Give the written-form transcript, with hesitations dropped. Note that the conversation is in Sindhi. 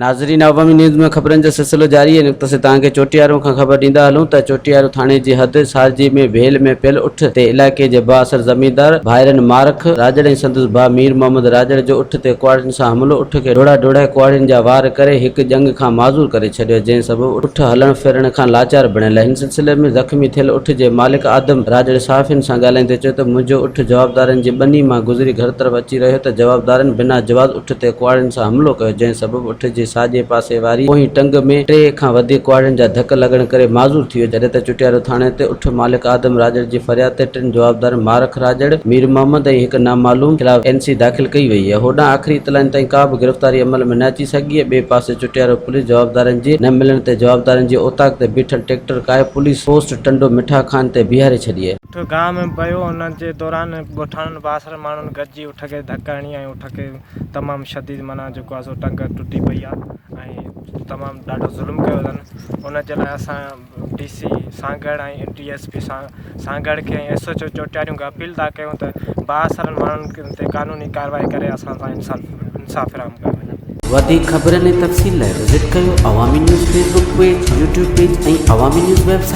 ناظرين عوامي نيوز ۾ خبرن جو سلسلو جاري آهي نقطه سي توهان کي چوٽيارو کان خبر ڏيندا هلون ته چوٽيارو ٿاڻي جي حد سارجي ۾ ڀيل ۾ پيل اٺ تي علائقي جي بااثر زميندار ڀائرن مارک راڄڙ ۽ سندس ڀاء مير محمد راڄڙ جو اٺ تي ڪهاڙين سان حملو اٺ کي ڊوڙا ڊوڙائي ڪهاڙين جا وار ڪري هڪ ڄنگهه کان معذور ڪري ڇڏيو جنهن سبب اٺ هلڻ ڦرڻ کان لاچار بڻيل آهي هن سلسلي ۾ زخمي ٿيل اٺ جي مالڪ آدم راڄڙ صحافين سان ڳالهائيندي چيو ته منهنجو اٺ جوابدارن جي ٻني مان گذري گهر طرف اچي رهيو ته جوابدارن بنا جواز اٺ تي ڪهاڙين سان حملو ڪيو، جنهن سبب اٺ جي ساڄي پاسي واري پوئين ٽنگ ۾ ٽي کان وڌيڪ ڪهاڙين جا ڌڪ لڳڻ ڪري معذور ٿي ويو، جڏهن ته چٽيارو ٿاڻي تي اٺ مالڪ آدم راڄڙ جي فرياد تي ٽن جوابدارن مارک راڄڙ، مير محمد ۽ هڪ نامعلوم خلاف اين سي داخل ڪئي وئي آهي، هوڏانهن آخري اطلاعن تائين ڪا به گرفتاري عمل ۾ نه اچي سگهي آهي، ٻئي پاسي چٽيارو پوليس جوابدارن جي نه ملڻ تي جوابدارن جي اوطاق تي بيٺل ٽريڪٽر ڪاهي پوليس پوسٽ ٽنڊو مٺا خان تي بيهاري ڇڏي آهي. اٺ گاهه ۾ پيو، ان جي دوران ڳوٺاڻن بااثر ماڻهن گڏجي اٺ کي ڌڪ هڻي ۽ اٺ کي تمام شديد معنيٰ جيڪو آهي سو ٽنگ ٽٽي پئي آهي ۽ تمام ڏاڍو ظلم ڪيو اٿن ان جي لاء اسان D C Sanghar ۽ D S P Sanghar کي ۽ ايس ايڇ او چوٽياريون کي اپيل ٿا ڪيون ته بااثرن ماڻهن تي قانوني ڪارروائي ڪري اسان سان انصاف انصاف فراهم ڪيو وڃي. وڌيڪ خبرن ۽ تفصيل لاء وزٽ ڪيو Awami news Facebook page, YouTube page ۽ Awami news website.